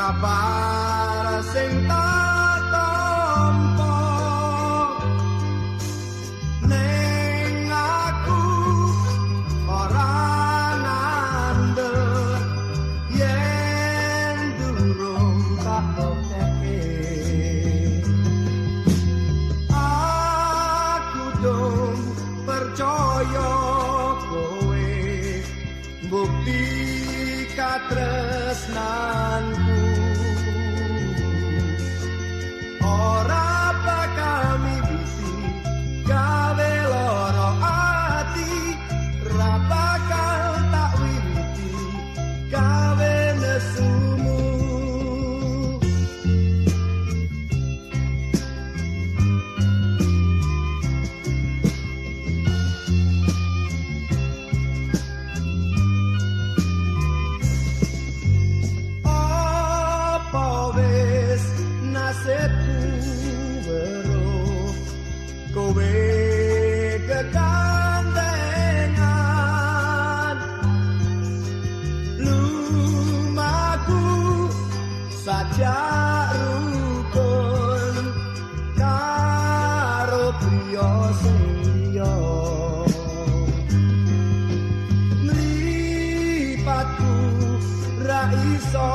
Kabar sing tak tampa ning aku ora ngandel yen durung tak bukteke. Aku dong percaya kowe bukti katresnanku. Ora bakal miwiti gawe lara ati, ra bakal tak wiwiti gawe nesumu. Apa wis nasibku weruh kowe kekandengan, lumaku sajak rukun karo priya sing liya. Mripatku ra iso